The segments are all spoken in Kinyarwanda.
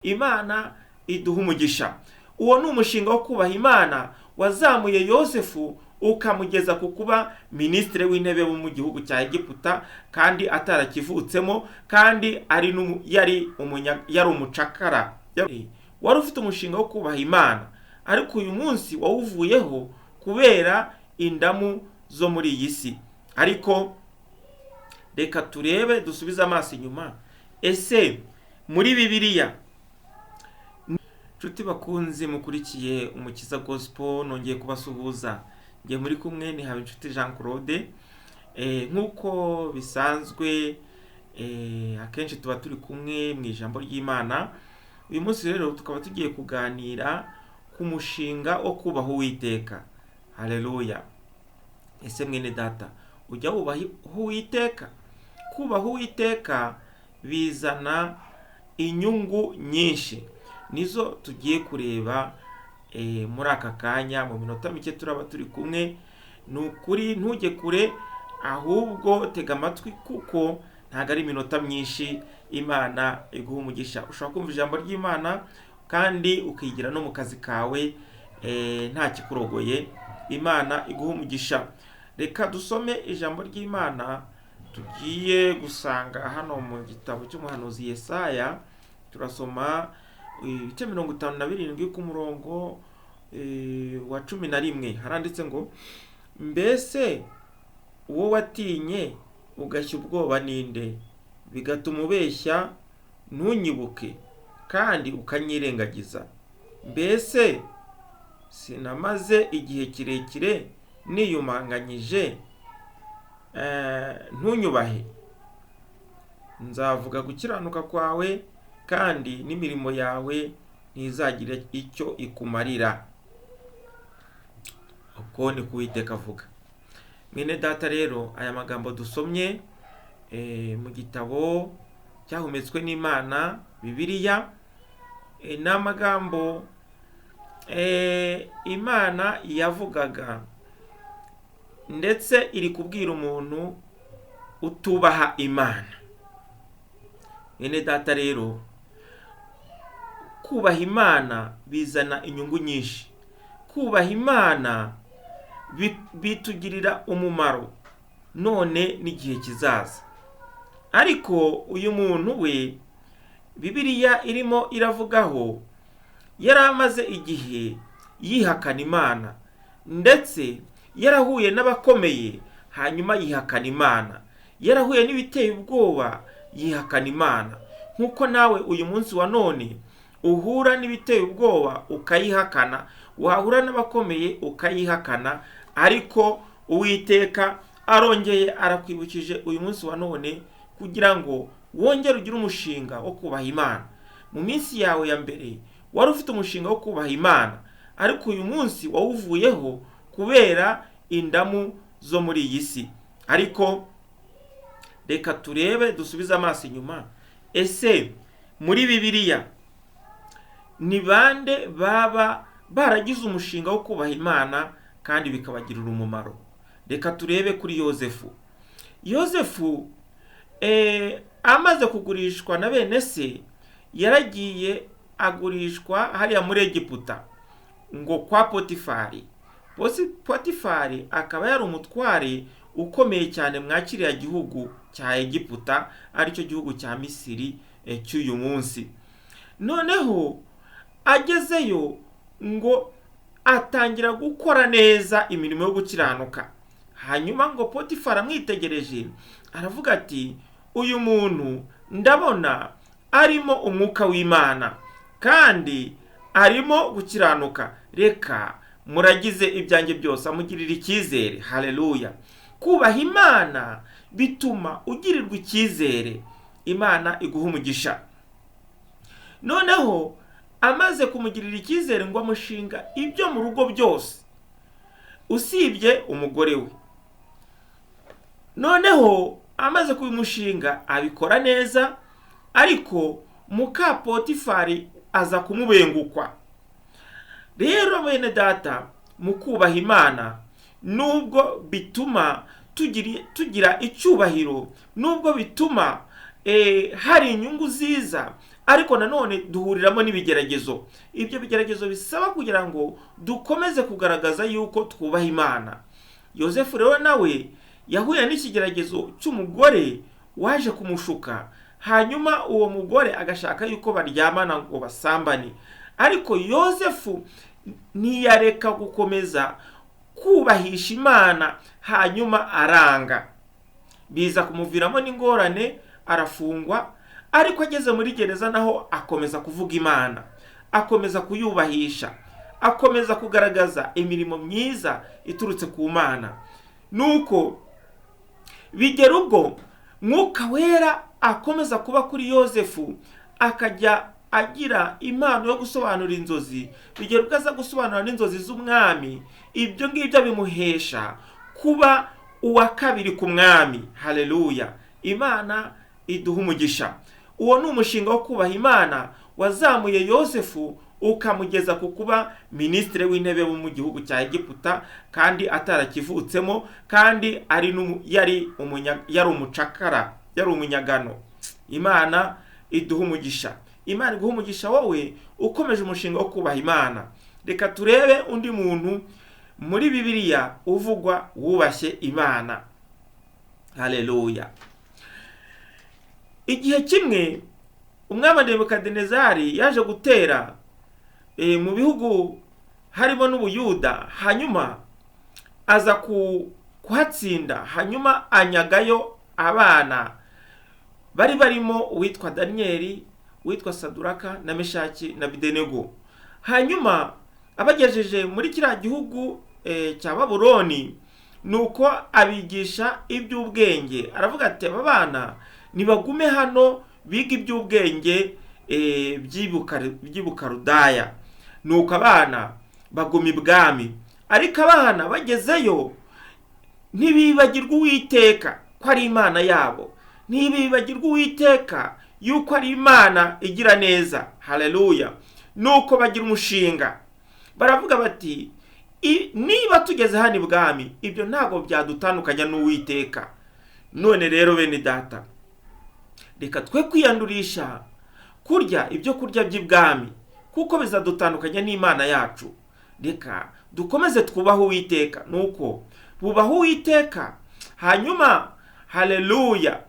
Imana iduha umugisha. Uwo ni umushinga wo kubaha Imana wazamuye Yosefu ukamugeza ku kuba minisitiri w'intebe wo mu gihugu cya Egiputa, kandi atarakivutsemo, kandi ari yari umucakara. Wari ufite umushinga wo kubaha Imana, ariko uyu munsi wawuvuyeho kubera indamu zo muri iyi si. Ariko reka turebe, dusubize amaso inyuma. Ese muri Bibiliya, nshuti bakunzi mukurikiye Umukiza Gospel, nongeye kubasuhuza. Ngiye muri kumwe ni Habinshuti Jean Claude. Nk'uko bisanzwe, akenshi tuba turi kumwe mu ijambo ry'Imana. Uyu munsi rero tukaba tugiye kuganira ku mushinga wo kubaha Uwiteka. Haleluya! Ese mwene data, ujya wubaha Uwiteka? Kubaha Uwiteka bizana inyungu nyinshi, nizo tugiye kureba muri aka kanya. Mu minota mike turaba turi kumwe. Ni ukuri ntujye kure, ahubwo tega amatwi, kuko ntabwo ari iminota myinshi. Imana iguha umugisha. Ushobora kumva ijambo ry'Imana kandi ukigira no mu kazi kawe nta kikurogoye. Imana iguha umugisha. Reka dusome ijambo ry'Imana tugiye gusanga hano mu gitabo cy'umuhanuzi Yesaya. Turasoma ibice 57 ku murongo wa 11. Haranditse ngo: "Mbese uwo watinye ugashya ubwoba ninde, bigatuma ubeshya ntunyibuke kandi ukanyirengagiza? Mbese sinamaze igihe kirekire niyumanganyije ntunyubahe? Nzavuga gukiranuka kwawe, kandi n'imirimo yawe ntizagira icyo ikumarira." Uko ni Uwiteka avuga. Mwene data rero, aya magambo dusomye mu gitabo cyahumetswe n'Imana, Bibiliya, ni amagambo Imana yavugaga, ndetse iri kubwira umuntu utubaha Imana. Mwene data rero, kubaha Imana bizana inyungu nyinshi. Kubaha Imana bitugirira umumaro none n'igihe kizaza. Ariko uyu muntu we Bibiliya irimo iravugaho yari amaze igihe yihakana Imana, ndetse yarahuye n'abakomeye hanyuma yihakana Imana, yarahuye n'ibiteye ubwoba yihakana Imana. Nk'uko nawe uyu munsi wa none uhura n'ibiteye ubwoba ukayihakana, wahura n'abakomeye ukayihakana, ariko Uwiteka arongeye arakwibukije uyu munsi wa none kugira ngo wongere ugire umushinga wo kubaha Imana. Mu minsi yawe ya mbere wari ufite umushinga wo kubaha Imana, ariko uyu munsi wawuvuyeho kubera indamu zo muri iyi si. Ariko reka turebe, dusubize amaso inyuma. Ese muri Bibiliya ni bande baba baragize umushinga wo kubaha Imana kandi bikabagirira umumaro? Reka turebe kuri Yozefu. Yozefu amaze kugurishwa na bene se, yaragiye agurishwa hariya muri Egiputa ngo kwa Potifari. Potifari akaba yari umutware ukomeye cyane mwa kiriya gihugu cya Egiputa, aricyo gihugu cya Misiri cy'uyu munsi. Noneho agezeyo ngo atangira gukora neza imirimo yo gukiranuka. Hanyuma ngo Potifari amwitegereje aravuga ati: "Uyu muntu ndabona arimo umwuka w'Imana kandi arimo gukiranuka, reka muragize ibyanjye byose." Amugirira icyizere. Haleluya! Kubaha Imana bituma ugirirwa icyizere. Imana iguha umugisha. Noneho amaze kumugirira icyizere ngo amushinga ibyo mu rugo byose usibye umugore we. Noneho amaze kubimushinga abikora neza, ariko muka Potifari aza kumubengukwa. Rero bene data, mu kubaha Imana, nubwo bituma tugira icyubahiro, nubwo bituma hari inyungu ziza, Ariko nanone duhuriramo n'ibigeragezo. Ibyo bigeragezo bisaba kugira ngo dukomeze kugaragaza yuko twubaha Imana. Yosefu rero nawe yahuye n'ikigeragezo cy'umugore waje kumushuka, hanyuma uwo mugore agashaka yuko baryamana ngo basambane. Ariko Yosefu ntiyareka gukomeza kubahisha Imana, hanyuma aranga, biza kumuviramo n'ingorane, arafungwa. Ariko ageze muri gereza naho akomeza kuvuga Imana, akomeza kuyubahisha, akomeza kugaragaza imirimo myiza iturutse ku Mana. Nuko bigera ubwo Mwuka Wera akomeza kuba kuri Yosefu, akajya agira impano yo gusobanura inzozi, bigera ubwo aza gusobanura n'inzozi z'umwami. Ibyo ngibyo bimuhesha kuba uwa kabiri ku mwami. Haleluya! Imana iduha umugisha. Uwo ni umushinga wo kubaha Imana wazamuye Yosefu ukamugeza ku kuba minisitiri w'intebe wo mu gihugu cya Egiputa, kandi atarakivutsemo, kandi ari yari umucakara, yari umunyagano. Imana iduha umugisha. Imana iguha umugisha wowe ukomeje umushinga wo kubaha Imana. Reka turebe undi muntu muri Bibiliya uvugwa wubashye Imana. Haleluya! Igihe kimwe umwami Nebukadinezari yaje gutera mu bihugu harimo n'Ubuyuda, hanyuma aza kuhatsinda, hanyuma anyagayo abana bari barimo uwitwa Daniyeli, uwitwa Saduraka na Meshaki na Abedenego. Hanyuma abagejeje muri kiriya gihugu cya Babuloni, nuko abigisha iby'ubwenge. Aravuga ati aba bana nibagume hano biga iby'ubwenge by'Ibukarudaya. Nuko abana baguma ibwami. Ariko abana bagezeyo ntibibagirwa Uwiteka ko ari Imana yabo, ntibibagirwa Uwiteka yuko ari Imana igira neza. Haleluya! Nuko bagira umushinga, baravuga bati niba tugeze hano ibwami, ibyo ntabwo byadutandukanya n'Uwiteka. None rero bene data, reka twe kwiyandurisha kurya ibyo kurya by'ibwami, kuko bizadutandukanya n'Imana yacu. Reka dukomeze twubahe Uwiteka. Nuko bubaha Uwiteka, hanyuma haleluya,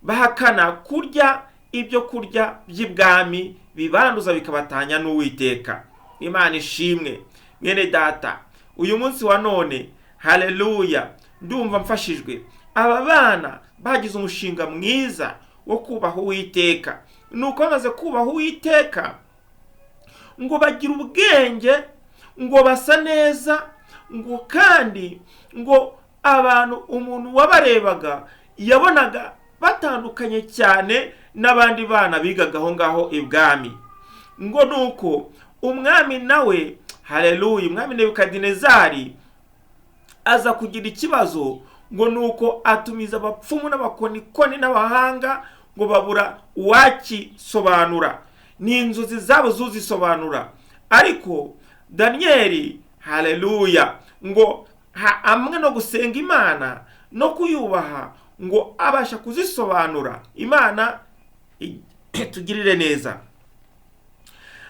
bahakana kurya ibyo kurya by'ibwami bibanduza bikabatanya n'Uwiteka. Imana ishimwe. Mwene data, uyu munsi wa none, haleluya, ndumva mfashijwe. Aba bana bagize umushinga mwiza wo kubaha Uwiteka. Nuko bamaze kubaha Uwiteka, ngo bagira ubwenge, ngo basa neza, ngo kandi ngo abantu, umuntu wabarebaga yabonaga batandukanye cyane n'abandi bana bigaga aho ngaho ibwami. Ngo nuko umwami nawe, haleluya, umwami Nebukadinezari aza kugira ikibazo, ngo nuko atumiza abapfumu n'abakonikoni n'abahanga, ngo babura uwakisobanura, ni inzozi zabo zuzisobanura. Ariko Daniyeli, haleluya, ngo amwe no gusenga Imana no kuyubaha, ngo abasha kuzisobanura. Imana tugirire neza.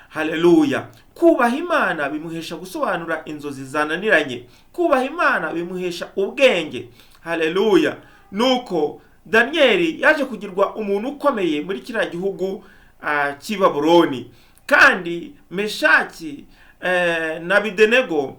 Haleluya! Kubaha Imana bimuhesha gusobanura inzozi zananiranye. Kubaha Imana bimuhesha ubwenge. Haleluya! Nuko Daniyeli yaje kugirwa umuntu ukomeye muri kiriya gihugu cy'i Babuloni. Kandi Meshaki na Abedenego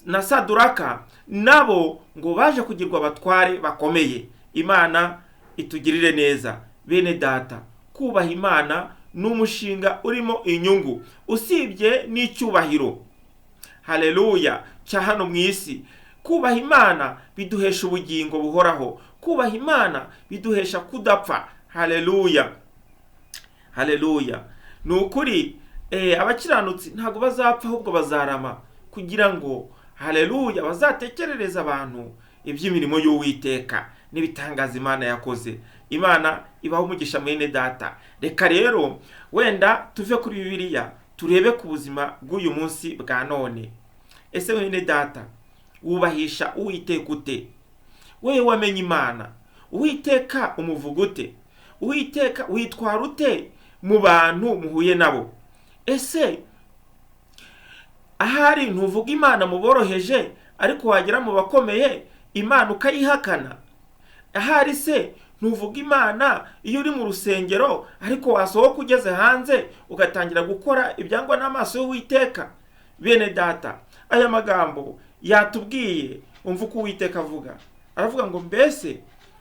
na Saduraka nabo ngo baje kugirwa abatware bakomeye. Imana itugirire neza. Bene data, kubaha Imana ni umushinga urimo inyungu, usibye n'icyubahiro, haleluya, cya hano mu isi. Kubaha Imana biduhesha ubugingo buhoraho. Kubaha Imana biduhesha kudapfa. Haleluya, haleluya. Ni ukuri abakiranutsi ntabwo bazapfa, ahubwo bazarama, kugira ngo haleluya bazatekerereza abantu iby'imirimo y'Uwiteka n'ibitangaza Imana yakoze. Imana ibaho umugisha mwene data. Reka rero wenda tuve kuri Bibiliya turebe ku buzima bw'uyu munsi bwa none. Ese mwene data, wubahisha Uwiteka ute? Wewe wamenye Imana, Uwiteka umuvuga ute? Uwiteka witwara ute mu bantu muhuye nabo? Ese ahari ntuvuga Imana mu boroheje, ariko wagera mu bakomeye Imana ukayihakana? Ahari se ntuvuga Imana iyo uri mu rusengero, ariko wasohoka ugeze hanze ugatangira gukora ibyangwa n'amaso y'Uwiteka? Bene data, aya magambo yatubwiye. Umva uko Uwiteka avuga, aravuga ngo mbese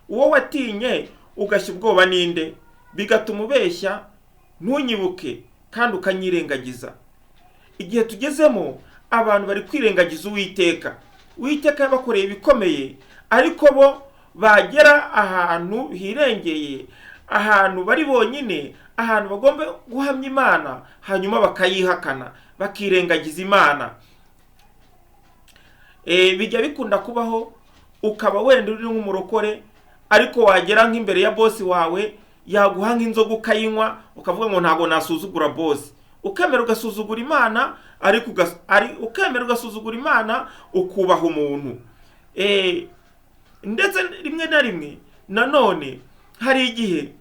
uwo watinye ugashya ubwoba ninde, bigatuma ubeshya ntunyibuke kandi ukanyirengagiza? Igihe tugezemo abantu bari kwirengagiza Uwiteka. Uwiteka yabakoreye ibikomeye, ariko bo bagera ahantu hirengeye, ahantu bari bonyine, ahantu bagomba guhamya Imana, hanyuma bakayihakana, bakirengagiza Imana. Bijya bikunda kubaho, ukaba wenda uri nk'umurokore, ariko wagera nk'imbere ya bosi wawe yaguha nk'inzoga ukayinywa, ukavuga ngo ntabwo nasuzugura bosi. Ukemera ugasuzugura Imana, ariko ukemera ugasuzugura Imana ukubaha umuntu. Ndetse rimwe na rimwe nanone hari igihe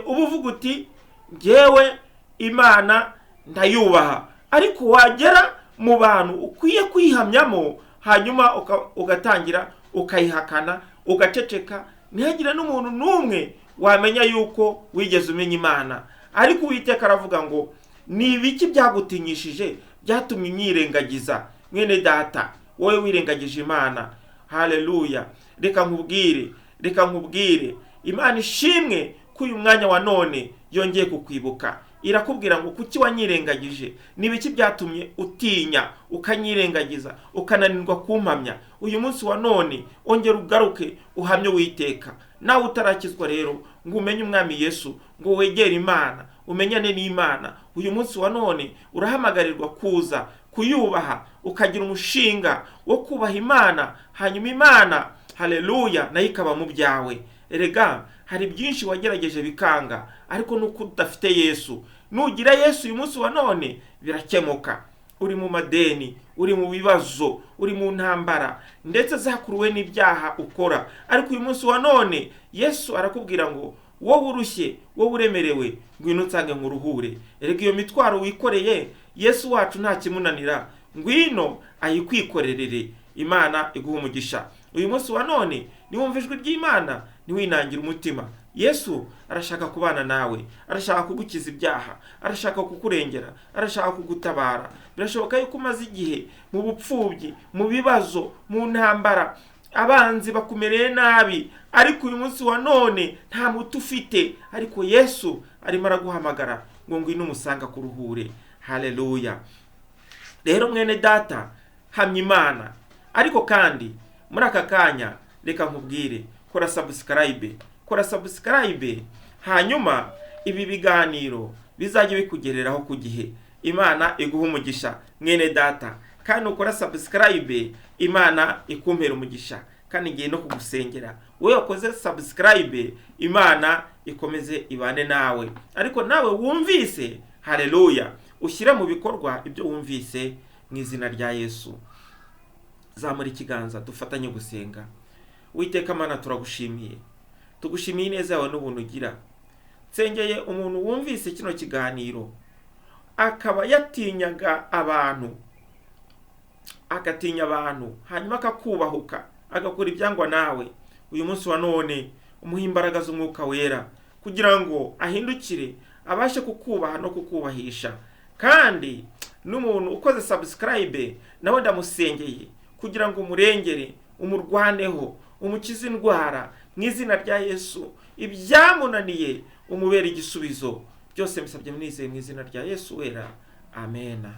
uba uvuga uti ngewe Imana ndayubaha, ariko wagera mu bantu ukwiye kwihamyamo, hanyuma ugatangira ukayihakana, ugaceceka, ntihagire n'umuntu n'umwe wamenya yuko wigeze umenya Imana. Ariko Uwiteka aravuga ngo ni ibiki byagutinyishije byatumye unyirengagiza? Mwene data, wowe wirengagije Imana, haleluya, reka nkubwire, reka nkubwire, Imana ishimwe ko uyu mwanya wa none yongeye kukwibuka. Irakubwira ngo kuki wanyirengagije? Ni ibiki byatumye utinya ukanyirengagiza, ukananirwa kumpamya? Uyu munsi wa none ongera ugaruke uhamye Uwiteka. Nawe utarakizwa rero ngo umenye Umwami Yesu, ngo wegere Imana, umenyane n'Imana, uyu munsi wa none urahamagarirwa kuza kuyubaha, ukagira umushinga wo kubaha Imana, hanyuma Imana, haleluya, nayo ikaba mu byawe. Erega hari byinshi wagerageje bikanga, ariko nuko udafite Yesu. Nugira Yesu uyu munsi wa none birakemuka. Uri mu madeni, uri mu bibazo, uri mu ntambara, ndetse zakuruwe n'ibyaha ukora, ariko uyu munsi wa none Yesu arakubwira ngo wowe urushye, wowe uremerewe, ngwino nsange nkuruhure. Erega iyo mitwaro wikoreye Yesu wacu nta kimunanira, ngwino ayikwikorerere. Imana iguha umugisha. Uyu munsi wa none niwumva ijwi ry'Imana ntiwinangire umutima. Yesu arashaka kubana nawe, arashaka kugukiza ibyaha, arashaka kukurengera, arashaka kugutabara. Birashoboka yuko umaze igihe mu bupfubyi, mu bibazo, mu ntambara, abanzi bakumereye nabi, ariko uyu munsi wa none nta muti ufite, ariko Yesu arimo araguhamagara ngo ngwino umusanga kuruhure. Haleluya. Rero mwene data, hamya Imana. Ariko kandi muri aka kanya reka nkubwire, kora subscribe, kora subscribe, hanyuma ibi biganiro bizajya bikugereraho ku gihe. Imana iguha umugisha mwene data, kandi ukora subscribe Imana ikumpera umugisha, kandi ngiye no kugusengera. Wowe wakoze subscribe, Imana ikomeze ibane nawe. Ariko nawe wumvise, haleluya, ushyire mu bikorwa ibyo wumvise mu izina rya Yesu. Zamura ikiganza dufatanye gusenga. Uwiteka Mana, turagushimiye, tugushimiye ineza yawe n'ubuntu ugira. Nsengeye umuntu wumvise kino kiganiro akaba yatinyaga abantu, agatinya abantu, hanyuma akakubahuka, agakora ibyangwa nawe. Uyu munsi wa none umuha imbaraga z'Umwuka Wera kugira ngo ahindukire abashe kukubaha no kukubahisha. Kandi n'umuntu ukoze subscribe nawe ndamusengeye kugira ngo umurengere, umurwaneho, umukize indwara mu izina rya Yesu. Ibyamunaniye umubere igisubizo. Byose mbisabye mwizeye mu izina rya Yesu wera. Amena.